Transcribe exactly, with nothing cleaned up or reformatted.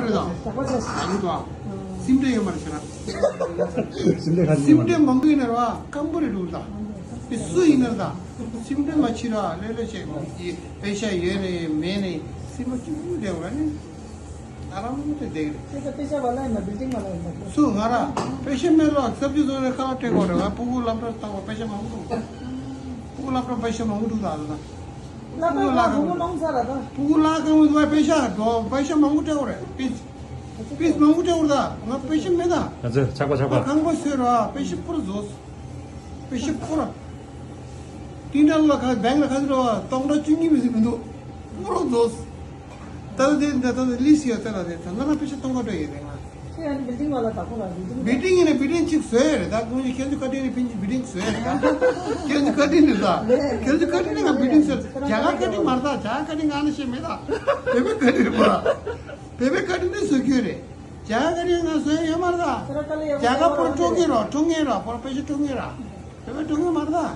རེད་དང་། ཞག་པ་ཆ། ཨ་ནི་དང་། སེམས་ཁྲལ་ཡོད་མ་རེད་ཟེར་ན། སེམས་ཁྲལ་ག་ཚོད་སེམས་ཁྲལ་མང་པོ་ཡིན་ན་ར་སྐམ་པོ་རེད་འདུག་ད། དེ་སུ་ཡིན་ན་ར་ད། སེམས་ཁྲལ་མ་བྱེད་ར་ལེ་ལེ་བྱས་ཡིན། པེ་ཤ་ཡོད་ནས་མེད་ནས་སེམས་པ་སྐྱིད་པོ་བསྡད་པ་ནི། ཨ་རམ་དེ་བསྡད་རེད། ཁྱེད་ཚོ་པེ་ཤ་བ་ལ་ཡིན་ན་བིལ་ཌིང་བ་ལ་ཡིན་ན། སུ་ང་ར། པེ་ཤ་མེད་ལ་སབ་ཇི་བཟོ་ནས་ཁ་ལག་སྤྲད་དགོས་རེད། ང་སྤུ་གུ་སློབ་གྲྭ་བཏང་བ་པེ་ཤ་མང་པོ་འདུག་སྤུ་གུ་སློབ་གྲྭ་པེ་ཤ་མང་པོ་འདུག་ད་ད། སློབ་གྲྭ་ལ་སྤུ་གུ་ནང་ས་ར་ད། སྤུ་གུ་ལ་གང་བའི་པེ་ཤ་འགྲོ་པེ་ཤ་མང་པོ་སྤྲད་དགོས་རེད། པིས། པིས་མང་པོ་སྤྲད་དགོས་རེད་ད། ང་པེ་ཤ་མེད་ད། ང་ཚོས་ཆག་པ་ཆག་པ། ང་ཁང་པ་བཟོས་ར་པེ་ཤ་སྤུར་བཟོས། པེ་ཤ་སྤུར། ཏིང་ཏང་ལ་ཁ་བེང་ལ་ཁ་ཟེར་བ་སྟོང་ཕྲག་བཅུ་གཉིས་མི་ཟིན་མི་འདུག་སྤུར་རོགས་མཛོད། ད་ལྟ་དེ་འདྲ་ད་ལྟ་ལིས་ཡོད་ད་ལ་དེ་ད་ལྟ་ན་པེ་ཤ་སྟོང་ཁ་སྤྲོད་ཡོད་རེད་ང་། ཁྱེད་ཡང་བིལ་ཌིང་བ་ལ་ད་ཁོ་ལ་བིལ་ཌིང་། བིལ་ཌིང་ཡིན་ན་བིལ་ཌིང་གཅིག་བཟོས་ཡོད་རེད་ད། ཁོང་ཚོ་ཁྱེད་ཚོ་བཀའ་དྲིན་ནི་ཕིན་གྱི་བིལ་ཌིང་བཟོས་ཡོད་རེད་ད། ཁྱེད་ཚོ་བཀའ་དྲིན་ནི་ད། ཁྱེད་ཚོ་བཀའ་དྲིན་ནི་ང་བིལ་ཌིང་བཟོས། རྒྱ་གར་བཀའ་དྲིན་མ་རེད་ད། རྒྱ་གར་བཀའ་དྲིན་ང་ནི་ཤེས་མེད་ད། བོད་པའི་བཀའ་དྲིན་རེད་པ། བོད་པའི་བཀའ་དྲིན་ནི་བཟོ་རྒྱུ་རེད། རྒྱ་གར་བཀའ་དྲིན་ང་བཟོས་ཡོད་མ་རེད་ད། རྒྱ་གར་པོར་སྤྲོད་མཁན་རོགས་སྤྲོད་མཁན་རོགས་པོར་པེ་ཤ་སྤྲོད་མཁན་ར། བོད་པའི་སྤྲོད་མཁན་མ་རེད་ད།